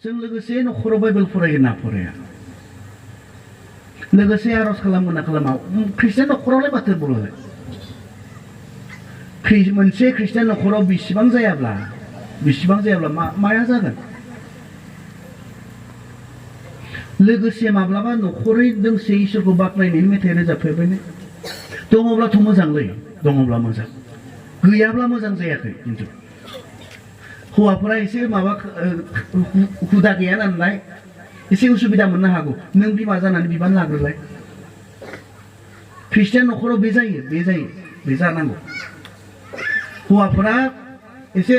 जों लोगोसे न'खराव बाइबेल फरायगोन ना फराया लोगोसे आरज खालामगोन ना खालामा ख्रिस्टियान न'खरावलाय माथो बर'लाय मोनसे ख्रिस्टियान न'खराव बिसिबां जायाब्ला माया जागोन लोगोसे माब्लाबा न'खरै दोंसे इसोरखौ बाख्नायनायनि मेथाइ रोजाबफेरबायनो दङब्लाथ' मोजांलै दङब्ला मोजां गैयाब्ला मोजां जायाखै खिन्थु हौवाफोरा एसे माबा हुदा गैया नालाय एसे उसुबिदा मोननो हागौ नों बिमा जानानै बिबान लाग्रोलाय ख्रिस्टियान न'खराव बे जानांगौ हौवाफोरा एसे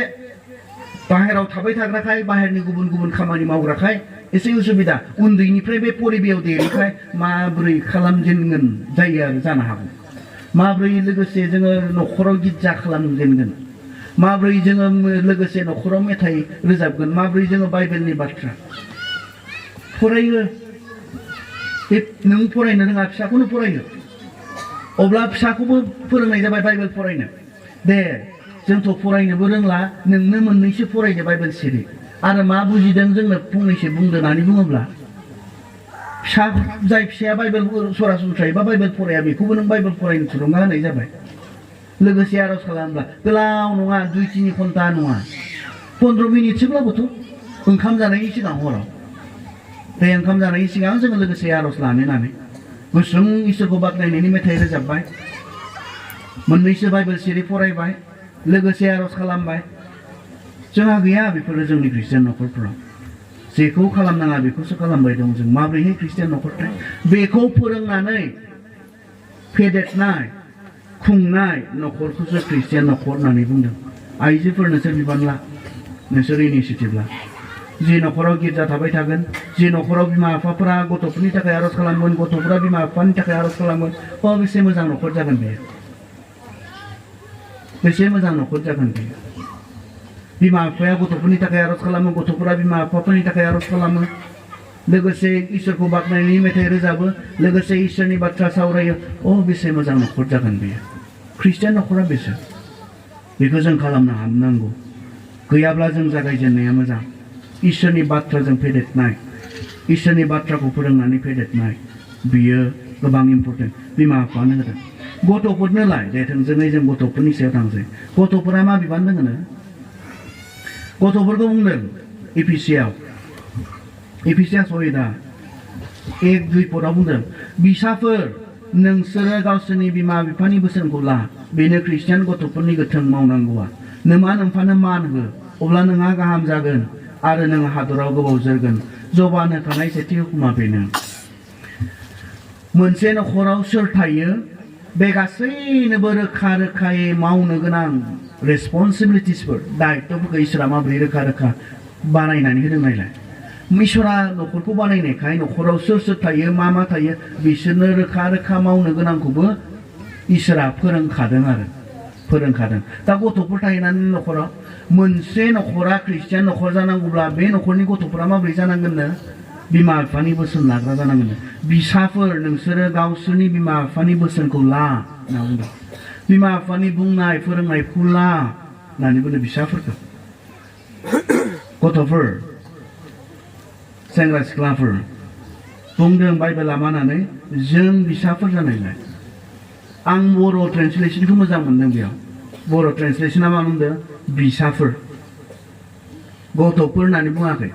बाहेराव थाबाय थाग्राखाय बाहेरनि गुबुन गुबुन खामानि मावग्राखाय एसे उसुबिदा उन्दैनिफ्राय बे परिबेयाव देरैखाय माबोरै खालामजेनगोन जायो आरो जानो हागौ माबोरै लोगोसे जोङो न'खराव गिर्जा खालामजेनगोन माबोरै जोङो लोगोसे न'खराव मेथाइ रोजाबगोन माबोरै जोङो बाइबेलनि बाथ्रा फरायो नों फरायनो रोङा फिसाखौनो फरायो अब्ला फिसाखौबो फोरोंनाय जाबाय बाइबेल फरायनो दे जोंथ' फरायनोबो रोंला नोंनो मोननैसो फरायदो बाइबेल सिरि आरो मा बुजिदों जोंनो फंनैसो बुंदो होननानै बुङोब्ला जाय फिसाया बाइबेल सरासनस्रायै बा बाइबेल फराया बेखौबो नों बाइबेल फरायनो थुलुंगा होनाय जाबाय लोगोसे आरज खालामब्ला गोलाव नङा 2-3 घन्टा नङा 15 मिनिटसोब्लाबोथ' ओंखाम जानायनि सिगां हराव बे ओंखाम जानायनि सिगां जोङो लोगोसे आरज लानानै गुसुं इसोरखौ बाख्नायनायनि मेथाइ रोजाबबाय मोननैसो बाइबेल सिरि फरायबाय लोगोसे आरज खालामबाय जोंहा गैया बेफोरो जोंनि ख्रिस्टियान न'खरफोराव जेखौ खालामनाङा बेखौसो खालामबाय दं जों माब्रैहाय ख्रिस्टियान न'खरथाय बेखौ फोरोंनानै फेदेरनाय खुंनाय न'खरखौसो ख्रिस्टियान न'खर होननानै बुंदों आइजोफोर नोंसोर बिबान ला नोंसोर इनिसिएटिभ ला जि न'खराव गिर्जा थाबाय थागोन जि न'खराव बिमा बिफाफोरा गथ'फोरनि थाखाय आरज खालामगोन गथ'फोरा बिमा बिफानि थाखाय आरज खालामगोन बेसे मोजां न'खर जागोन बेयो बेसे मोजां न'खर जागोन बेयो बिमा बिफाया गथ'फोरनि थाखाय आरज खालामो गथ'फोरा बिमा बिफाफोरनि थाखाय आरज खालामो लोगोसे इसोरखौ बाख्नायनायनि मेथाइ रोजाबो लोगोसे इसोरनि बाथ्रा सावरायो बेसे मोजां न'खर जागोन बेयो ख्रिस्टियान न'खरा बेसो बेखौ जों खालामनो हानांगौ गैयाब्ला जों जागायजेननाया मोजां इसोरनि बाथ्राजों फेदेरनाय इसोरनि बाथ्राखौ फोरोंनानै फेदेरनाय बियो गोबां इम्पर्टेन्ट बिमा बिफानो होदों गथ'फोरनोलाय दे थोंजोङै जों गथ'फोरनि सायाव थांसै गथ'फोरा मा बिबान दोङोनो गथ'फोरखौ बुंदों एफिसियास 1:2 पदआव बुंदों बिसाफोर नोंसोरो गावसोरनि बिमा बिफानि बोसोनखौ ला बेनो ख्रिस्टियान गथ'फोरनि गोथों मावनांगौआ नोमा नोम्फानो मान हो अब्ला नोंहा गाहाम जागोन आरो नों हादराव गोबाव जोरगोन जबान होखानाय सेथि हुकुमा बेनो मोनसे न'खराव सोर थायो बे गासैनोबो रोखा रोखायै मावनो गोनां रेसपन्सिबिलिटिसफोर दायित्वफोरखौ इसोरा माबोरै रोखा रोखा बानायनानै होदों नायलाय इसोरा न'खरखौ बानायनायखाय न'खराव सोर थायो मा थायो बिसोरनो रोखा रोखा मावनो गोनांखौबो इसोरा फोरोंखादों दा गथ'फोर थाहैनानै न'खराव मोनसे न'खरा ख्रिस्टियान न'खर जानांगौब्ला बे न'खरनि गथ'फोरा माबोरै जानांगोननो बिमा बिफानि बोसोन लाग्रा जानांगोन बिसाफोर नोंसोरो गावसोरनि बिमा बिफानि बोसोनखौ ला होनना बुंदों बिमा बिफानि बुंनाय फोरोंनायखौ ला होननानै बुंदों बिसाफोरखौ गथ'फोर सेंग्रा सिख्लाफोर बुंदों बाइबेला मा होननानै जों बिसाफोर जानायलाय आं बर' ट्रेन्सलेसनखौ मोजां मोनदों बेयाव बर' ट्रेन्सलेसना मा बुंदों बिसाफोर गथ'फोर होननानै बुङाखै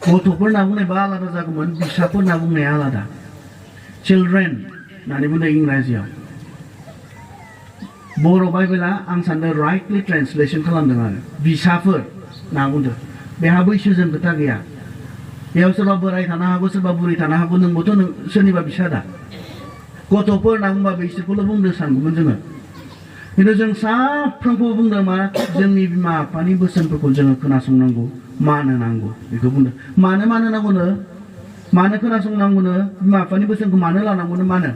गथ'फोर होनना बुंनायबा आलादा जागौमोन बिसाफोर होनना बुंनाया आलादा चिल्ड्रेन होननानै बुंदों इंराजियाव बर' बाइबेला आं सानदों राइटलि ट्रेन्सलेसन खालामदों आरो बिसाफोर होनना बुंदों बेहा बैसोजों खोथा गैया बेयाव सोरबा बोराय थानो हागौ सोरबा बुरै थानो हागौ नोंबोथ' सोरनिबा बिसा दा गथ'फोर होनना बुंबा बिसोरखौल' बुंदों सानगौमोन जोङो खिन्थु जों साफ्रोमखौबो बुंदों मा जोंनि बिमा बिफानि बोसोनफोरखौ जोङो खोनासंनांगौ मान होनांगौ बेखौ बुंदों मानो नांगौनो मानो खोनासंनांगौनो बिमा बिफानि बोसोनखौ मानो लानांगौनो मानो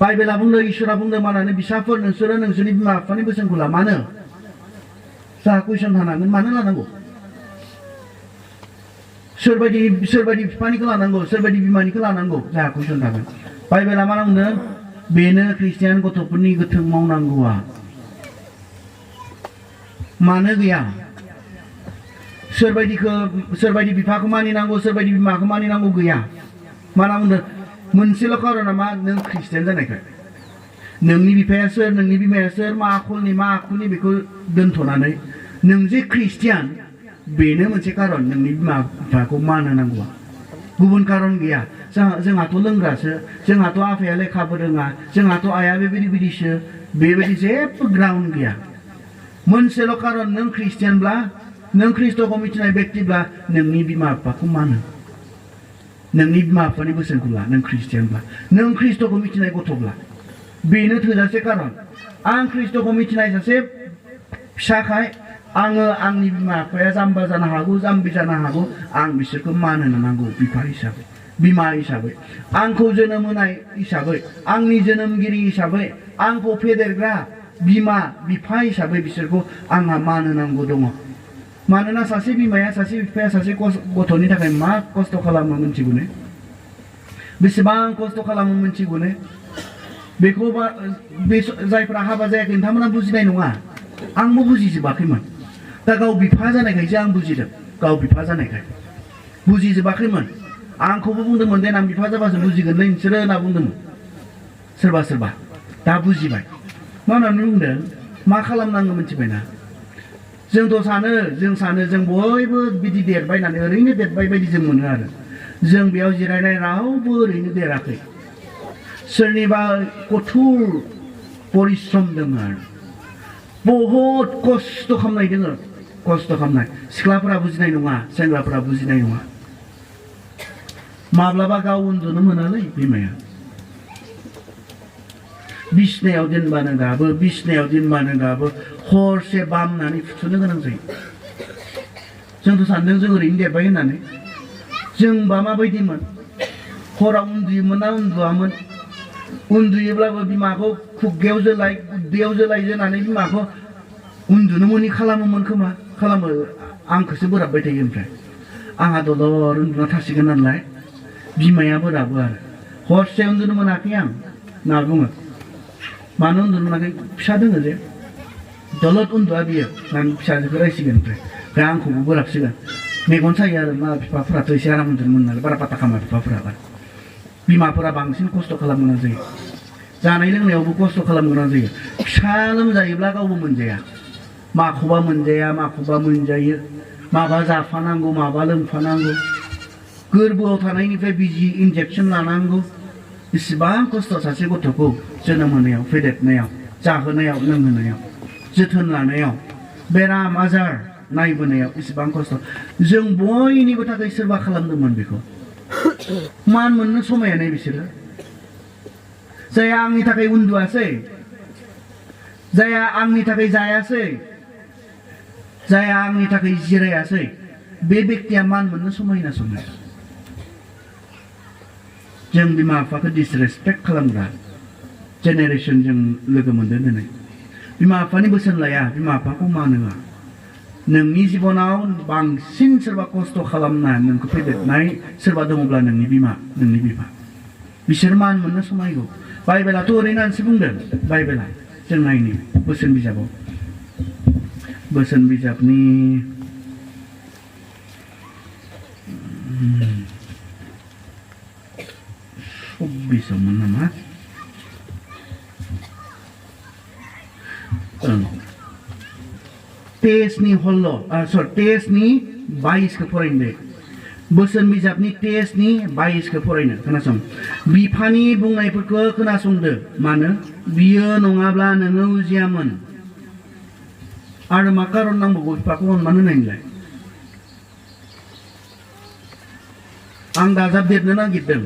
बाइबेला बुंदों इसोरा बुंदों मानो बिसाफोर नोंसोरो नोंसोरनि बिमा बिफानि बोसोनखौ ला मानो जाहा कुइसन थानांगोन मानो लानांगौ सोरबायदि बिफानिखौ लानांगौ सोरबायदि बिमानिखौ लानांगौ जाहा कुइसन थागोन बाइबेला मा बुंदों बेनो ख्रिस्टियान गथ'फोरनि गोथों मावनांगौआ मानो गैया सोरबायदि बिफाखौ मानिनांगौ सोरबायदि बिमाखौ मानिनांगौ गैया माना बुंदों मोनसेल' खारना मा नों ख्रिस्टियान जानायखाय नोंनि बिफाया सोर नोंनि बिमाया सोर मा आखुनि बेखौ दोनथ'नानै नों जे ख्रिस्टियान बेनो मोनसे खारन नोंनि बिमा बिफाखौ मान होनांगौआ गुबुन खारन गैया जोंहाथ' लोंग्रासो जोंहाथ' आफाया लेखाबो रोङा जोंहाथ' आइया बेबायदिसो बेबायदि जेबो ग्राउन्ड गैया मोनसेल' खारन नों ख्रिस्टियानब्ला नों ख्रिस्ट'खौ मिथिनाय बेक्तिब्ला नोंनि बिमा बिफाखौ मान हो नोंनि बिमा बिफानि बोसोनखौ ला नों ख्रिस्टियानब्ला नों ख्रिस्ट'खौ मिथिनाय गथ'ब्ला बेनो थोजासे खारन आं ख्रिस्ट'खौ मिथिनाय सासे फिसाखाय आङो आंनि बिमा बिफाया जाम्बा जानो हागौ जाम्बि जानो हागौ आं बिसोरखौ मान होनो नांगौ बिफा हिसाबै बिमा हिसाबै आंखौ जोनोम होनाय हिसाबै आंनि जोनोमगिरि हिसाबै आंखौ फेदेरग्रा बिमा बिफा हिसाबै बिसोरखौ आंहा मान होनांगौ दङ मानोना सासे बिमाया सासे बिफाया सासे गथ'नि थाखाय मा खस्थ' खालामो मिथिगौ ने बेसेबां खस्थ' खालामो मिथिगौ ने बेखौ जायफ्रा हाबा जायाखै नोंथांमोना बुजिनाय नङा आंबो बुजिजोबाखैमोन दा गाव बिफा जानायखायसो आं बुजिदों गाव बिफा जानायखाय बुजिजोबाखैमोन आंखौबो बुंदोंमोन देनां बिफा जाबासो बुजिगोनलै नोंसोरो होनना बुंदोंमोन सोरबा दा बुजिबाय मा होननानै बुंदों मा खालामनांगौ मिथिबायना जों सानो जों बयबो बिदि देरबाय होननानै ओरैनो देरबाय बायदि जों मोनो आरो जों बेयाव जिरायनाय रावबो ओरैनो देराखै सोरनिबा कठोर परिश्रम दङ आरो बहुत खस्थ' खालामनाय दङ खस्थ' खालामनाय सिख्लाफोरा बुजिनाय नङा सेंग्राफोरा बुजिनाय नङा माब्लाबा गाव उन्दुनो मोनालै बिमाया बिसनायाव दोनबानो गाबो हरसे बामनानै फुथुनो गोनां जायो जोंथ' सानदों जों ओरैनो देरबाय होननानै जोंबा माबायदिमोन हराव उन्दुयोमोन ना उन्दुआमोन उन्दुयोब्लाबो बिमाखौ खुगायाव जोलाय उदैयाव जोलाय जोनानै बिमाखौ उन्दुनो मोनि खालामोमोन खोमा खालामो आंखौसो बोराबबाय थायो ओमफ्राय आंहा दलर उन्दुना थासिगोन नालाय बिमाया बोराबो आरो हरसे उन्दुनो मोनाखै आं होनना बुङो मानो उन्दुनो मोनाखै फिसा दोङो जे दलद उन्दुआ बियो आं फिसाजोखौ रायसिगोन ओमफ्राय आंखौबो बोराबसिगोन मेगन सायो आरो मा बिफाफोराथ' एसे आराम उन्दुनो नालाय बारा पात्ता खालामा बिफाफोरा बिमाफोरा बांसिन खस्थ' खालामनो गोनां जायो जानाय लोंनायावबो खस्थ' खालामनो गोनां जायो फिसा लोमजायोब्ला गावबो मोनजाया माखौबा मोनजायो माबा जाफानांगौ माबा लोंफानांगौ गोरबोआव थानायनिफ्राय बिजि इन्जेक्सन लानांगौ बेसेबां खस्थ' सासे गथ'खौ जोनोम होनायाव फेदेरनायाव जाहोनायाव लोंहोनायाव जोथोन लानायाव बेराम आजार नायबोनायाव बेसेबां खस्थ' जों बयनिबो थाखाय सोरबा खालामदोंमोन बेखौ मान मोननो समायानो बिसोरो जाया आंनि थाखाय उन्दुआसै जाया आंनि थाखाय जायासै जाया आंनि थाखाय जिरायासै बे बेक्तिया मान मोननो समायना समाय जों बिमा बिफाखौ डिसरेसपेक्ट खालामग्रा जेनेरेसन जों लोगो मोनदों दिनै बिमा बिफानि बोसोन लाया बिमा बिफाखौ मान होआ नोंनि जिबनाव बांसिन सोरबा खस्थ' खालामना नोंखौ फेदेरनाय सोरबा दङब्ला नोंनि बिमा नोंनि बिफा बिसोर मान मोननो समायगौ बाइबेलाथ' ओरैनोसो बुंदों बाइबेला जों नायनि बोसोन बिजाबाव बोसोन बिजाबनि 26 नामा टेस्टनि 22 फरायनो दे बोसोन बिजाबनि टेस्टनि 22 फरायनो खोनासं बिफानि बुंनायफोरखौ खोनासंदो मानो बियो नङाब्ला नोङो उजियामोन आरो मा खारन नांबावगौ बिफाखौ अनमान होनायनिलाय आं दाजाबदेरनो नागिरदों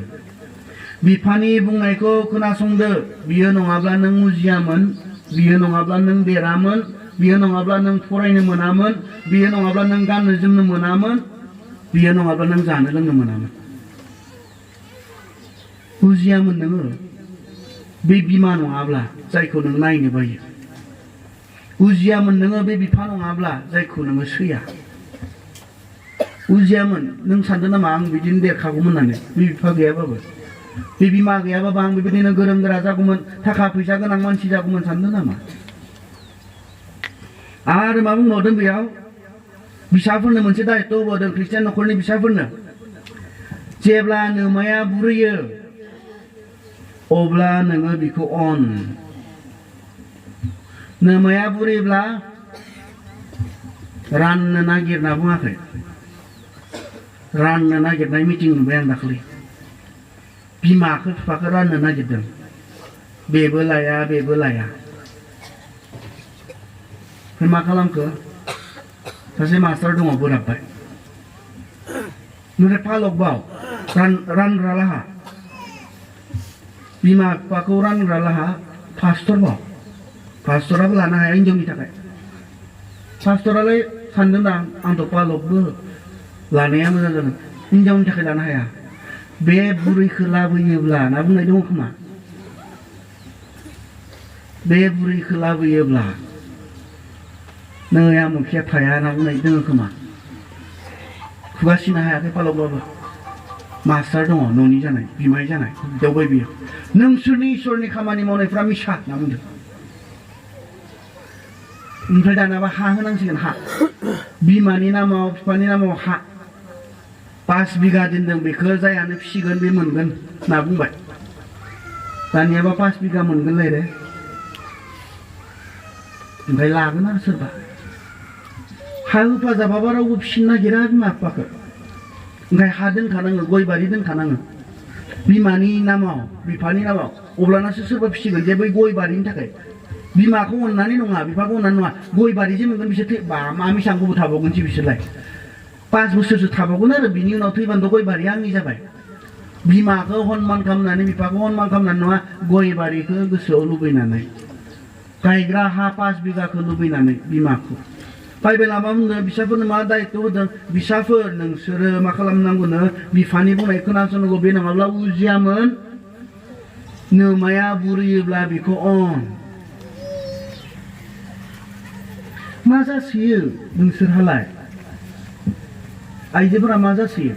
बिफानि बुंनायखौ खोनासंदो बियो नङाब्ला नों उजियामोन बियो नङाब्ला नों देरामोन बियो नङाब्ला नों फरायनो मोनामोन बियो नङाब्ला नों गाननो जोमनो मोनामोन बियो नङाब्ला नों जानो लोंनो मोनामोन उजियामोन नोङो बे बिमा नङाब्ला जायखौ नों नायनो बायो उजियामोन नोङो बे बिफा नङाब्ला जायखौ नोङो सैया उजियामोन नों सानदों नामा आं बिदिनो देरखागौमोन होननानै बे बिफा गैयाबाबो बे बिमा गैयाबाबो आं बेबायदिनो गोरों गोरा जागौमोन थाखा फैसा गोनां मानसि जागौमोन सानदों नामा आरो मा बुंबावदों बेयाव बिसाफोरनो मोनसे दायित्व होदों ख्रिस्टियान नखरनि बिसाफोरनो जेब्ला नोमाया बुरैयो अब्ला नोङो बिखौ अन नोमाया बुरैब्ला राननो नागिरना बुङाखै राननो नागिरनाय मिटिं नुबाय आं दाखालि बिमाखौ बिफाखौ राननो नागिरदों बेबो लाया बेबो लाया मा खालामखो सासे मास्टार दङ बोराबबाय ओमफ्राय फालकबाव रानग्रा लाहा बिमा बिफाखौ रानग्रा लाहा पास्टरबाव पास्टराबो लानो हाया हिनजावनि थाखाय पास्टरालाय सानदों दां आंथ' पालकबो लानाया मोजां जागोन हिनजावनि थाखाय लानो हाया बे बुरैखौ लाबोयोब्ला ना बुंनाय दङ खोमा बे बुरैखौ लाबोयोब्ला नों आमुखिया थाया ना बुंनाय दङ खोमा खुगा सिनो हायाखै पालकबाबो मास्टार दङ न'नि जानाय बिमाय जानाय देवबाय बियो नोंसोरनि इसोरनि खामानि मावनायफ्रा मिसा होनना बुंदों ओमफ्राय दानाबा हा होनांसिगोन हा बिमानि नामाव बिफानि नामाव हा 5 बिघा दोनदों बेखौ जायानो फिसिगोन बे मोनगोन होनना बुंबाय दानियाबा 5 बिघा मोनगोनलाय रे ओमफ्राय लागोन आरो सोरबा हा होफाजाबाबा रावबो फिसिनो नागिरा बिमा बिफाखौ ओंखाय हा दोनखानाङो गय बारि दोनखानाङो बिमानि नामाव बिफानि नामाव अब्लानासो सोरबा फिसिगोन जे बै गय बारिनि थाखाय बिमाखौ अननानै नङा बिफाखौ अननानै नङा गय बारिजों मोनगोन बिसोर बा मा बेसेबां थाबावगोनसै बिसोरलाय 5 बोसोरसो थाबावगोन आरो बिनि उनाव थैबानोथ' गय बारिया आंनि जाबाय बिमाखौ हनमान खालामनानै बिफाखौ हनमान खालामनानै नङा गय बारिखौ गोसोआव लुबैनानै गायग्रा हा 5 बिघाखौ लुबैनानै बिमाखौ बाइबेला मा बुंदों बिसाफोरनो मा दायित्व होदों बिसाफोर नोंसोरो मा खालामनांगौनो बिफानि बुंनाय खोनासंनांगौ बे नङाब्ला उजियामोन नोमाया बुरैयोब्ला बिखौ अन मा जासोयो नोंसोरहालाय आइजोफोरा मा जासोयो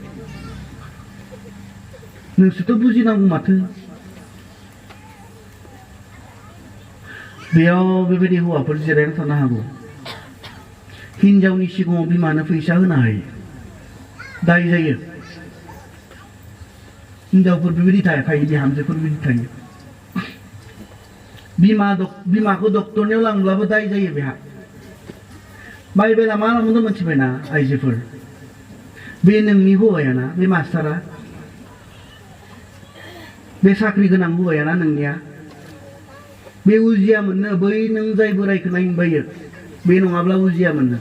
नोंसोरथ' बुजिनांगौ माथो बेयाव बेबायदि हौवाफोर जिरायना थानो हागौ हिनजावनि सिगाङाव बिमानो फैसा होनो हायो दाय जायो हिनजावफोर बेबायदि थाखायो बिहामजोफोर बेबायदि थायो बिमाखौ डक्टरनियाव लांब्लाबो दाय जायो बेहा बाइबेला मा बुंदों मोनथिबायना आइजोफोर बे नोंनि हौवायाना बे मास्टारा बे साख्रि गोनां हौवायाना नोंनिया बे उजिया मोननो बै नों जाय बोरायखौ नायनो बायो बे नङाब्ला उजिया मोननो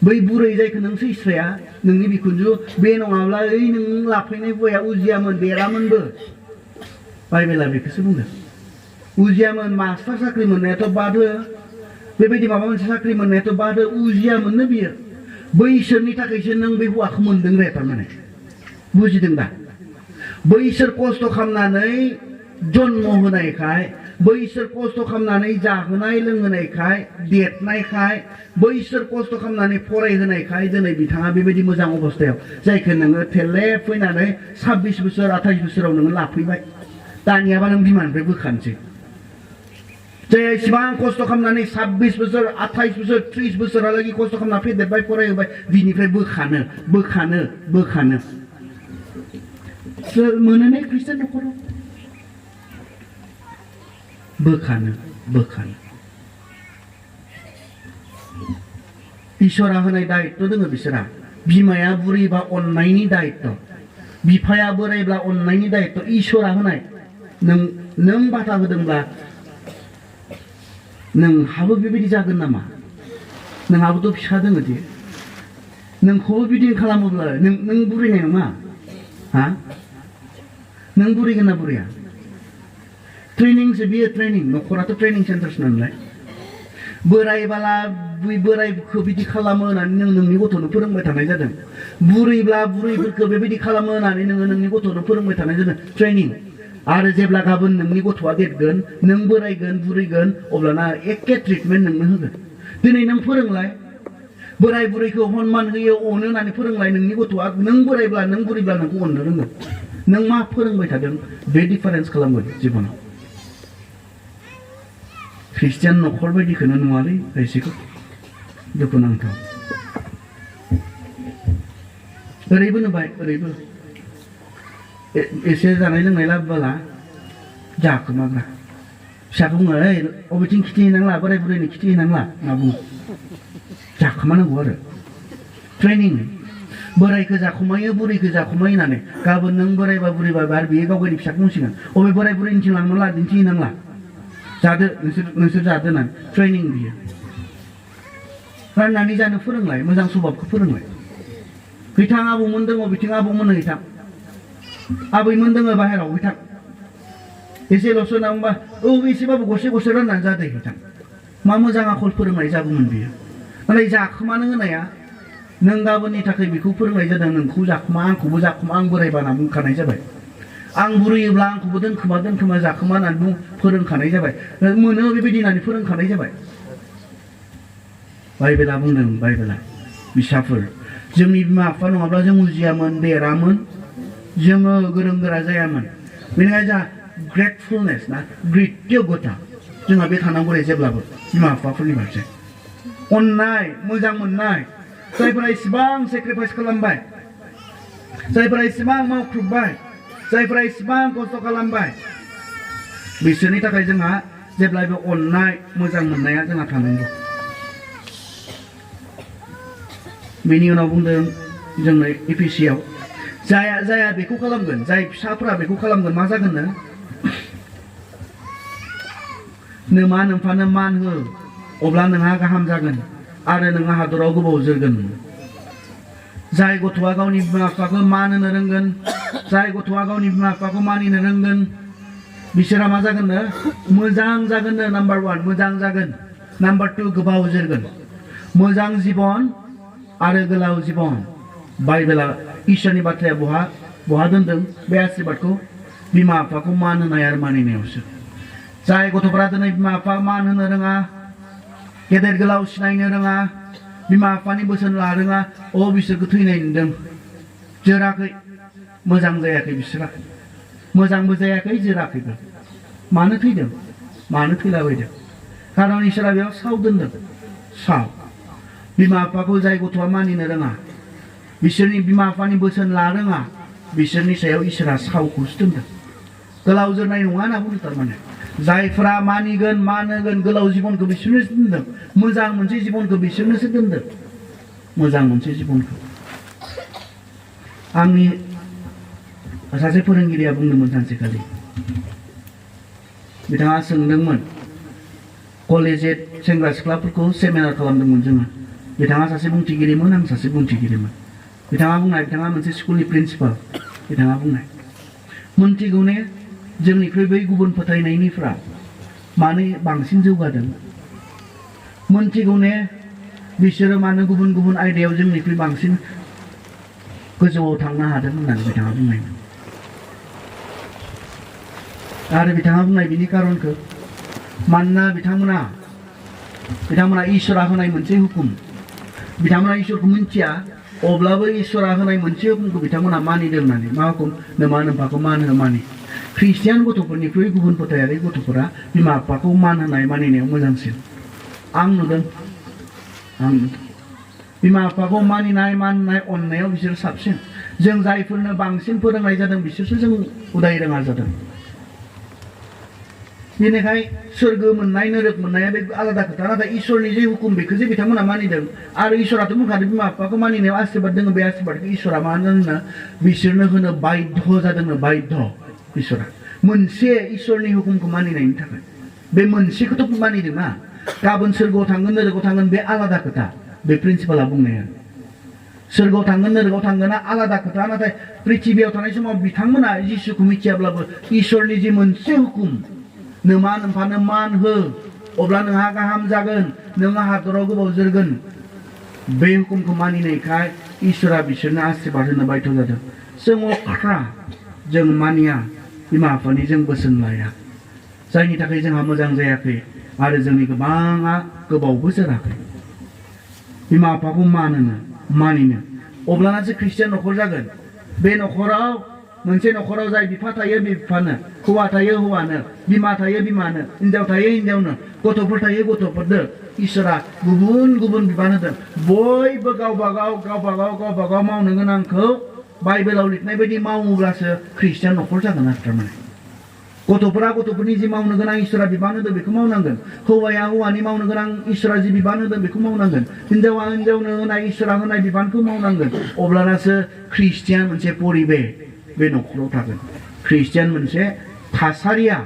बै बुरै जायखौ नों सैस्राया नोंनि बिखुनजो बे नङाब्ला ओइ नों लाफैनाय हौवाया उजियामोन बेरामोनबो बाइबेला बेखौसो बुंदों उजियामोन मास्टार साख्रि मोननायाथ' बादो बेबायदि माबा मोनसे साख्रि मोननायाथ' बादो उजिया मोननो बियो बैसोरनि थाखायसो नों बे हौवाखौ मोनदों रे थारमाने बुजिदों दा बैसोर खस्थ' खालामनानै जन्म होनायखाय बैसोर खस्थ' खालामनानै जाहोनाय लोंहोनायखाय देरनायखाय बैसोर खस्थ' खालामनानै फरायहोनायखाय दिनै बिथाङा बेबायदि मोजां अबस्थायाव जायखौ नोङो थेले फैनानै 26 बोसोर 28 बोसोराव नोङो लाफैबाय दानियाबा नों बिमानिफ्राय बोखानोसै जाय इसेबां खस्थ' खालामनानै 26 बोसोर 28 बोसोर 30 बोसोरहालागै खस्थ' खालामना फेदेरबाय फरायहोबाय बिनिफ्राय बोखानो मोनो ने ख्रिस्टियान न'खराव बोखानो इसोरा होनाय दायित्व दङ बिसोरा बिमाया बुरैबा अननायनि दायित्व बिफाया बोरायब्ला अननायनि दायित्व इसोरा होनाय नों बाथा होदोंब्ला नोंहाबो बेबायदि जागोन नामा नोंहाबोथ' फिसा दङ दे नोंखौबो बिदिनो खालामोब्ला नों बुरैनाय नङा हा नों बुरैगोन ना बुरैया ट्रेनिंसो बियो ट्रेनिं न'खराथ' ट्रेनिं सेन्टारसो नालाय बोरायबाला बोरायखौ बिदि खालामो होननानै नों नोंनि गथ'नो फोरोंबाय थानाय जादों बुरैब्ला बुरैफोरखौ बेबायदि खालामो होननानै नोङो नोंनि गथ'नो फोरोंबाय थानाय जादों ट्रेनिं आरो जेब्ला गाबोन नोंनि गथ'आ देरगोन नों बोरायगोन बुरैगोन अब्लाना एखे ट्रिटमेन्ट नोंनो होगोन दिनै नों फोरोंलाय बोराय बुरैखौ हनमान होयो अनो होननानै फोरोंलाय नोंनि गथ'आ नों बोरायब्ला नों बुरैब्ला नोंखौ अननो रोंगोन नों मा फोरोंबाय थादों बे डिफारेन्स खालामगोन जिबनाव ख्रिस्टियान न'खर बायदिखौनो नुवालै खायसेखौ दुखुनांथाव ओरैबो नुबाय ओरैबो एसे जानाय लोंनाय लाबोला जाखोमाग्रा फिसाखौ बुङो ओइ अबेथिं खिथिहैनांला बोराय बुरैनो खिथिहैनांला होनना बुङो जाखोमानांगौ आरो ट्रेनिं बोरायखौ जाखुमायो बुरैखौ जाखुमायो होननानै गाबोन नों बोरायबा बुरैबा आरो बेयो गाव गावनि फिसाखौ बुंसिगोन अबे बोराय बुरैनिथिं लांनांला दिन्थिहैनांला जादो नोंसोर जादो होननानै ट्रेनिं बियो राननानै जानो फोरोंलाय मोजां स्वभाबखौ फोरोंलाय हैथां आबौमोन दङ बिथिं आबौमोन हैथां आबैमोन दङ बाहेराव हैथां एसेल'सो नांबा एसेबाबो गरसे गरसे राननानै जादो हैथां मा मोजां आखल फोरोंनाय जागौमोन बियो नाथाय जाखोमानो होनाया नों गाबोननि थाखाय बेखौ फोरोंनाय जादों नोंखौ जाखुमा आंखौबो जाखुमा आं बोरायबा होनना बुंखानाय जाबाय आं बुरैयोब्ला आंखौबो दोनखोमा जाखोमा होननानै फोरोंखानाय जाबाय मोनो बेबायदि होननानै फोरोंखानाय जाबाय बाइबेला बुंदों बाइबेला फिसाफोर जोंनि बिमा बिफा नङाब्ला जों उजियामोन देरामोन जोङो गोरों गोरा जायामोन बेनिखायनो जोंहा ग्रेटफुलनेस ना ग्रेटियगथा जोंहा बे थानांगौ जेब्लाबो बिमा बिफाफोरनि फारसे अननाय मोजां मोननाय जायफोरा इसेबां सेक्रिफाइस खालामबाय जायफोरा इसेबां मावख्रुबबाय जायफोरा इसेबां खस्थ' खालामबाय बिसोरनि थाखाय जोंहा जेब्लाबो अननाय मोजां मोननाया जोंहा थानांगौ बेनि उनाव बुंदों जोंनो एफिसियाव जाया बेखौ खालामगोन जाय फिसाफोरा बेखौ खालामगोन मा जागोन मा नोमफानो मान हो अब्ला नोंहा गाहाम जागोन आरो नोंहा हादराव गोबाव जोरगोन जाय गथ'आ गावनि बिमा बिफाखौ मान होनो रोंगोन जाय गथ'आ गावनि बिमा बिफाखौ मानिनो रोंगोन बिसोरा मा जागोन मोजां जागोन नाम्बार 1 मोजां जागोन नाम्बार 2 गोबाव जोरगोन मोजां जिबन आरो गोलाव जिबन बाइबेला इसोरनि बाथ्राया बहा दोनदों बे आशीर्बादखौ बिमा बिफाखौ मान होनाय आरो मानिनायावसो जाय गथ'फोरा दिनै बिमा बिफा मान होनो रोङा गेदेर गोलाव सिनायनो रोङा बिमा बिफानि बोसोन ला रोङा बिसोरखौ थैनाय नुदों जोराखै मोजां जायाखै बिसोरा मोजांबो जायाखै जोराखैबो मानो थैदों मानो थैलाबायदों खारन इसोरा बेयाव साव दोनदों साव बिमा बिफाखौ जाय गथ'आ मानिनो रोङा बिसोरनि बिमा बिफानि बोसोन ला रोङा बिसोरनि सायाव इसोरा सावखौसो दोनदों गोलाव जोरनाय नङा होनना बुंदों थारमाने जायफोरा मानिगोन मान होगोन गोलाव जिबनखौ बिसोरनोसो दोनदों मोजां मोनसे जिबनखौ बिसोरनोसो दोनदों मोजां मोनसे जिबनखौ आंनि सासे फोरोंगिरिया बुंदोंमोन सानसेखालि बिथाङा सोंदोंमोन कलेजेट सेंग्रा सिख्लाफोरखौ सेमिनार खालामदोंमोन जोङो बिथाङा सासे बुंथिगिरिमोन आं सासे बुंथिगिरिमोन बिथाङा मोनसे स्कुलनि प्रिन्सिपाल बिथाङा बुंनाय मोनथिगौ ने जोंनिख्रुइ बै गुबुन फोथायनायनिफ्रा मानो बांसिन जौगादों मोनथिगौ ने बिसोरो मानो गुबुन गुबुन आयदायाव जोंनिख्रुइ बांसिन गोजौआव थांनो हादों होननानै बिथाङा बुंनायमोन आरो बिथाङा बुंनाय बिनि खारनखौ मानोना बिथांमोना इसोरा होनाय मोनसे हुकुम बिथांमोना इसोरखौ मिन्थिया अब्लाबो इसोरा होनाय मोनसे हुकुमखौ बिथांमोना मानिदों होननानै मा हुकुम नोमा नोम्फाखौ मान हो मानि ख्रिस्टियान गथ'फोरनिख्रुइ गुबुन फोथायारि गथ'फोरा बिमा बिफाखौ मान होनाय मानिनायाव मोजांसिन आं नुदों बिमा बिफाखौ मानिनाय माननाय अननायाव बिसोर साबसिन जों जायफोरनो बांसिन फोरोंनाय जादों बिसोरसो जों उदाय रोङा जादों बेनिखाय सोरगो मोननाय नरक मोननाया बे आलादा खोथा नाथाय इसोरनि जे हुकुम बेखौ जे बिथांमोना मानिदों आरो इसोराथ' बुंखादों बिमा बिफाखौ मानिनायाव आशीर्बाद दङ बे आशीर्बादखौ इसोरा मा होनो बिसोरनो होनो बाध्य जादोंनो बाध्य इसोरा मोनसे इसोरनि हुकुमखौ मानिनायनि थाखाय बे मोनसेखौथ' मानिदों ना गाबोन सोरगोआव थांगोन नरकआव थांगोन बे आलादा खोथा बे प्रिन्सिपाला बुंनाया सोरगोआव थांगोन नरकआव थांगोना आलादा खोथा नाथाय पृथिबियाव थानाय समाव बिथांमोना जिसुखौ मिथियाब्लाबो इसोरनि जे मोनसे हुकुम नोमा नोम्फानो मान हो अब्ला नोंहा गाहाम जागोन नोंहा हादराव गोबाव जोरगोन बे हुकुमखौ मानिनायखाय इसोरा बिसोरनो आशीर्बाद होनो बाध्य जादों जों अख्रा जों मानिया बिमा बिफानि जों बोसोन लाया जायनि थाखाय जोंहा मोजां जायाखै आरो जोंनि गोबाङा गोबावबो जोराखै बिमा बिफाखौ मानिनो अब्लानासो ख्रिस्टियान न'खर जागोन बे न'खराव मोनसे न'खराव जाय बिफा थायो बे बिफानो हौवा थायो हौवानो बिमा थायो बिमानो हिनजाव थायो हिनजावनो गथ'फोर थायो गथ'फोरनो इसोरा गुबुन गुबुन बिबान होदों बयबो गावबागाव मावनो गोनांखौ बाइबेलाव लिरनाय बायदि मावोब्लासो ख्रिस्टियान न'खर जागोन आरो थारमाने गथ'फोरा गथ'फोरनि जि मावनो गोनां इसोरा बिबान होदों बेखौ मावनांगोन हौवाया हौवानि मावनो गोनां इसोरा जि बिबान होदों बेखौ मावनांगोन हिनजावा हिनजावनो होनाय इसोरा होनाय बिबानखौ मावनांगोन अब्लानासो ख्रिस्टियान मोनसे परिबेस बे न'खराव थागोन ख्रिस्टियान मोनसे थासारिया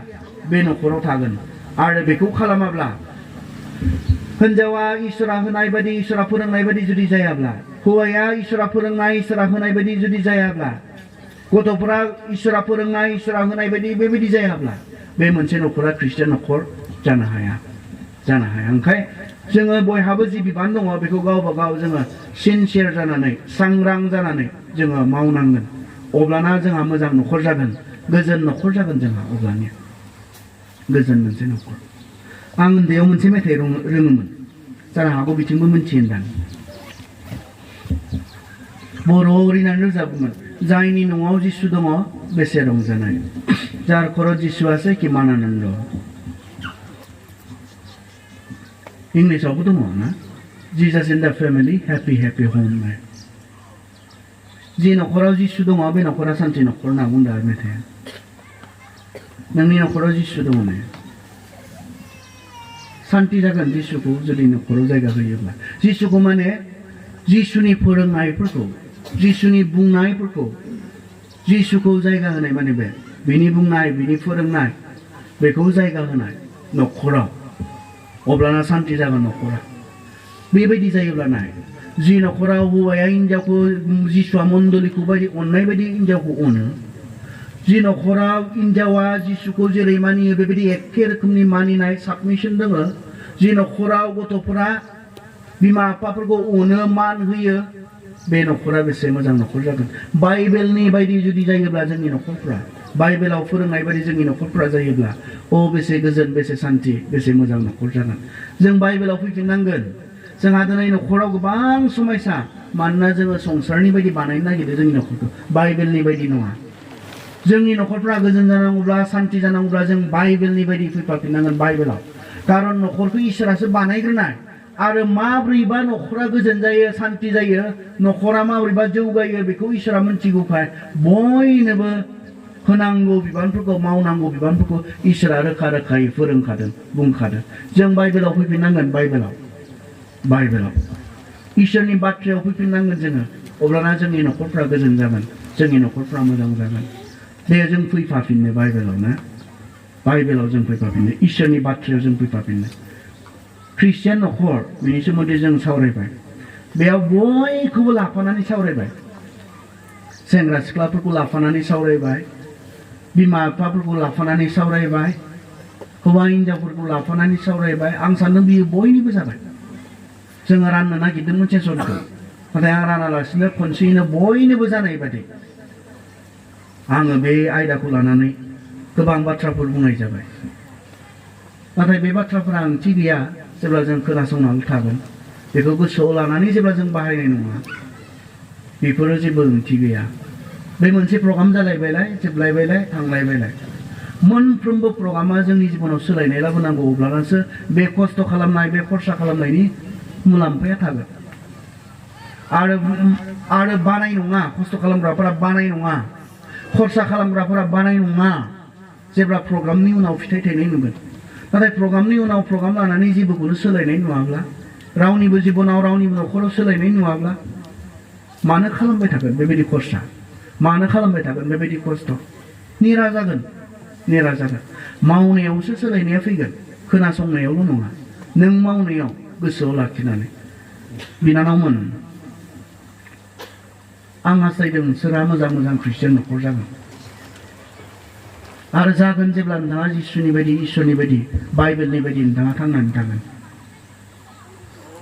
बे न'खराव थागोन आरो बेखौ खालामाब्ला हिनजावा इसोरा होनाय बायदि इसोरा फोरोंनाय बायदि जुदि जायाब्ला हौवाया इसोरा फोरोंनाय इसोरा होनाय बायदि जुदि जायाब्ला गथ'फोरा इसोरा फोरोंनाय इसोरा होनाय बायदि बेबायदि जायाब्ला बे मोनसे न'खरा ख्रिस्टियान न'खर जानो हाया ओंखाय जोङो बयहाबो जि बिबान दङ बेखौ गावबा गाव जोङो सिनसियार जानानै सांग्रां जानानै जोङो मावनांगोन अब्लाना जोंहा मोजां न'खर जागोन गोजोन न'खर जागोन जोंहा अब्लानिया गोजोन मोनसे न'खर आं उन्दैयाव मोनसे मेथाइ रोङोमोन जानो हागौ बिथिंबो मिन्थियोदां बर'आव ओरैनो रोजाबोमोन जायनि न'आव जिसु दङ बेसे रंजानाय जार खर' जिसु আছে কিমান आनन्द इंलिसावबो दङ ना Jesus in the family happy happy home जि न'खराव जिसु दङ बे न'खरा सान्थि न'खर होनना बुंदों आरो मेथाइया नोंनि न'खराव जिसु दङ ने सान्थि जागोन जिसुखौ जुदि न'खराव जायगा होयोब्ला जिसुखौ माने जिसुनि फोरोंनायफोरखौ जिसुनि बुंनायफोरखौ जिसुखौ जायगा होनाय माने बे बिनि बुंनाय बिनि फोरोंनाय बेखौ जायगा होनाय न'खराव अब्लाना सान्थि जागोन न'खरा बेबायदि जायोब्ला नाय जि न'खराव हौवाया हिनजावखौ जिसुआ मण्डलिखौ बायदि अननाय बायदि हिनजावखौ अनो जि न'खराव हिनजावा जिसुखौ जेरै मानियो बेबायदि एखे रोखोमनि मानिनाय साबमिसन दङ जि न'खराव गथ'फोरा बिमा बिफाफोरखौ अनो मान होयो बे न'खरा बेसे मोजां न'खर जागोन बाइबेलनि बायदि जुदि जायोब्ला जोंनि न'खरफ्रा बाइबेलाव फोरोंनाय बायदि जोंनि न'खरफ्रा जायोब्ला बेसे गोजोन बेसे सान्थि बेसे मोजां न'खर जागोन जों बाइबेलाव फैफिननांगोन जोंहा दिनै न'खराव गोबां समयसा मानोना जोङो संसारनि बायदि बानायनो नागिरदों जोंनि न'खरखौ बाइबेलनि बायदि नङा जोंनि न'खरफ्रा गोजोन जानांगौब्ला सान्थि जानांगौब्ला जों बाइबेलनि बायदि फैफाफिननांगोन बाइबेलाव खारन न'खरखौ इसोरासो बानायग्रोनाय आरो माब्रैबा न'खरा गोजोन जायो सान्थि जायो न'खरा माब्रैबा जौगायो बेखौ इसोरा मिन्थिगौखाय बयनोबो होनांगौ बिबानफोरखौ मावनांगौ बिबानफोरखौ इसोरा रोखा रोखायै फोरोंखादों बुंखादों जों बाइबेलाव फैफिननांगोन बाइबेलाव इसोरनि बाथ्रायाव फैफिननांगोन जोङो अब्लाना जोंनि न'खरफ्रा गोजोन जागोन जोंनि न'खरफ्रा मोजां जागोन दे जों फैफाफिननो बाइबेलाव ना बाइबेलाव जों फैफाफिननो इसोरनि बाथ्रायाव जों फैफाफिननो ख्रिस्टियान न'खर बेनि सोमोन्दै जों सावरायबाय बेयाव बयखौबो लाफानानै सावरायबाय सेंग्रा सिख्लाफोरखौ लाफानानै सावरायबाय बिमा बिफाफोरखौ लाफानानै सावरायबाय हौवा हिनजावफोरखौ लाफानानै सावरायबाय आं सान्दों बियो बयनिबो जाबाय जोङो राननो नागिरदोंमोन सेसनखौ नाथाय आं रानालासिनो खनसेयैनो बयनोबो जानाय बादि आङो बे आयदाखौ लानानै गोबां बाथ्राफोर बुंनाय जाबाय नाथाय बे बाथ्राफोरा ओंथि गैया जेब्ला जों खोनासंनानै थागोन बेखौ गोसोआव लानानै जेब्ला जों बाहायनाय नङा बेफोरो जेबो ओंथि गैया बे मोनसे प्रग्राम जालायबायलाय जोबलायबायलाय थांलायबायलाय मोनफ्रोमबो प्रग्रामा जोंनि जिबनाव सोलायनाय लाबोनांगौ अब्लानासो बे खस्थ' खालामनाय बे खरसा खालामनायनि मुलाम्फाया थागोन आरो बानाय नङा खस्थ' खालामग्राफोरा बानाय नङा खरसा खालामग्राफोरा बानाय नङा जेब्ला प्रग्रामनि उनाव फिथाइ थायनाय नुगोन नाथाय प्रग्रामनि उनाव प्रग्राम लानानै जेबोखौनो सोलायनाय नुवाब्ला रावनिबो जिबनाव रावनिबो न'खराव सोलायनाय नुवाब्ला मानो खालामबाय थागोन बेबायदि खरसा मानो खालामबाय थागोन बेबायदि खस्थ' निरा जागोन मावनायावसो सोलायनाया फैगोन खोनासंनायावल' नङा नों मावनायाव गोसोआव लाखिनानै बिनानावमोन आं हास्थायदों सोरहा मोजां ख्रिस्टियान न'खर जागोन आरो जागोन जेब्ला नोंथाङा जिसुनि बायदि इसोरनि बायदि बाइबेलनि बायदि नोंथाङा थांनानै थागोन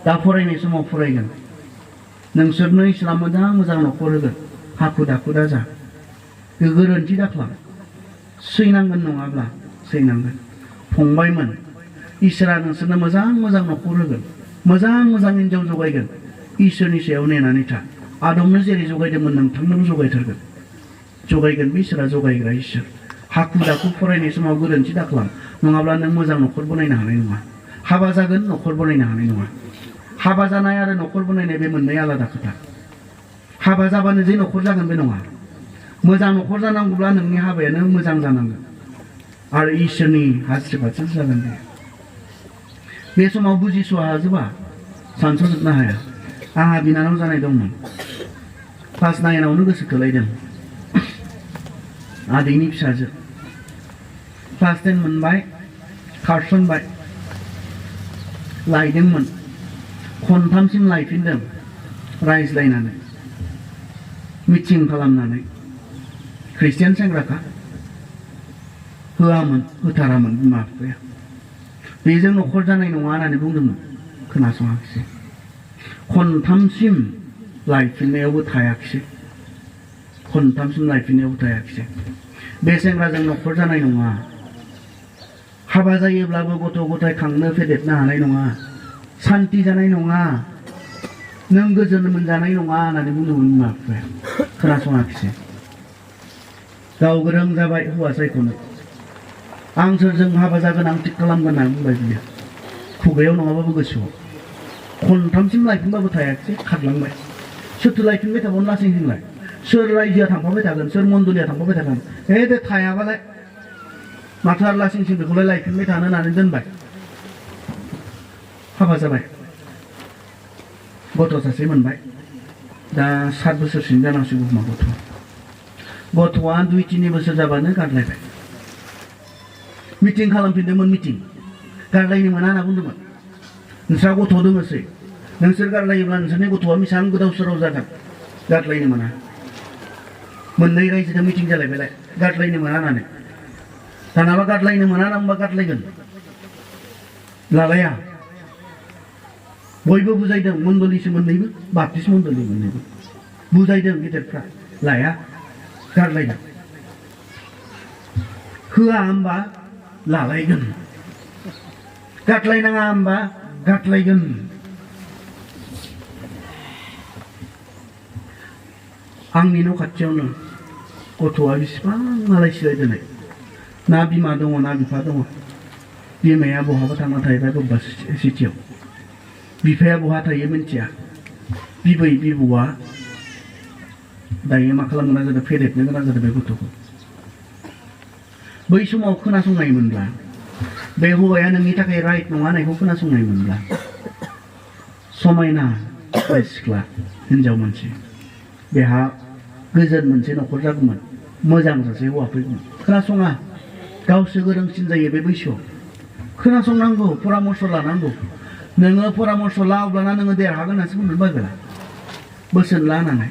दा फरायनाय समाव फरायगोन नोंसोरनो इसोरा मोजां न'खर होगोन हाखु दाखु दाजा गोरोन्थि दाख्लाम सैनांगोन नङाब्ला सैनांगोन फंबायमोन इसोरा नोंसोरनो मोजां न'खर होगोन मोजां हिनजाव जगायगोन इसोरनि सायाव नेनानै था आदमनो जेरै जगायदोंमोन नोंथांनोबो जगायगोन बे इसोरा जगायग्रा इसोर हाखु दाखु फरायनाय समाव गोरोन्थि दाख्लाम नङाब्ला नों मोजां न'खर बनायनो हानाय नङा हाबा जागोन न'खर बनायनो हानाय नङा हाबा जानाय आरो न'खर बनायनाय बे मोननै आलादा खोथा हाबा जाबानो जे न'खर जागोन बे नङा मोजां न'खर जानांगौब्ला नोंनि हाबायानो मोजां जानांगोन आरो इसोरनि आशीर्बादजों जागोन बे समाव बुजिस' हाजोबा सानस'जोबनो हाया आंहा बिनानाव जानाय दंमोन क्लास 9आवनो गोसो थोलायदों आदैनि फिसाजो क्लास 10 मोनबाय खारसनबाय लायदोंमोन खनथामसिम लायफिनदों रायज्लायनानै मिटिं खालामनानै ख्रिस्टियान सेंग्राखा होआमोन होथारामोन बिमा बिफाया बेजों न'खर जानाय नङा होननानै बुंदोंमोन खोनासङाखिसै खनथामसिम लायफिननायावबो थायाखिसै खनथामसिम लायफिननायावबो थायाखिसै बे सेंग्राजों न'खर जानाय नङा हाबा जायोब्लाबो गथ' गथाय खांनो फेदेरनो हानाय नङा सान्ति जानाय नङा नों गोजोन मोनजानाय नङा होननानै बुंदोंमोन बिमा बिफाया खोनासङाखिसै गाव गोरों जाबाय हौवा सायख'नो आं सोरजों हाबा जागोन आं थिग खालामगोन होनना बुंबाय बियो खुगायाव नङाबाबो गोसोआव खनथामसिम लायफिनबाबो थायाखिसै खारलांबाय सोरथो लायफिनबाय थाबावनो लासिंसिंलाय सोर रायजोआ थांफाबाय थागोन सोर मण्डलिया थांफाबाय थागोन दे थायाबालाय माथो आरो लासिंसिं बेखौलाय लायफिनबाय थानो होननानै दोनबाय हाबा जाबाय गथ' सासे मोनबाय दा 7 बोसोरसिम जानांसिगौ खोमा गथ'आ 2-3 बोसोर जाबानो गारलायबाय मिटिं खालामफिनदोंमोन मिटिं गारलायनो मोना होनना बुंदोंमोन नोंस्रा गथ' दङसै नोंसोर गारलायोब्ला नोंसोरनि गथ'आ बेसेबां गोदाव सोराव जागोन गारलायनो मोना मोननै रायजोजों मिटिं जालायबायलाय गारलायनो मोना होननानै दानाबा गारलायनो मोना होनना बुंबा गारलायगोन लालाया बयबो बुजायदों मण्डलिसो मोननैबो बाप्टिस्ट मण्डलि मोननैबो बुजायदों गेदेरफ्रा लाया गारलायदों होआ होमबा लालायगोन गारलायनाङा होमबा गारलायगोन आंनि न' खाथियावनो गथ'आ बेसेबां आलाय सिलाय दोननाय ना बिमा दङ ना बिफा दङ बिमाया बहाबा थांना थाहैबाय बबेबा सिटियाव बिफाया बहा थायो मिन्थिया बिबै बिबौआ दायो मा खालामनो गोनां जादों फेदेरनो गोनां जादों बे गथ'खौ बै समाव खोनासंनायमोनब्ला बे हौवाया नोंनि थाखाय राइट नङा होननायखौ खोनासंनायमोनब्ला समायना सिख्ला हिनजाव मानसि बेहा गोजोन मोनसे न'खर जागौमोन मोजां सासे हौवा फैगौमोन खोनासङा गावसो गोरोंसिन जायो बे बैसोआव खोनासंनांगौ परामर्श लानांगौ नोङो परामर्श ला अब्लाना नोङो देरहागोन होननासो बुंदों बाइबेला बोसोन ला होननानै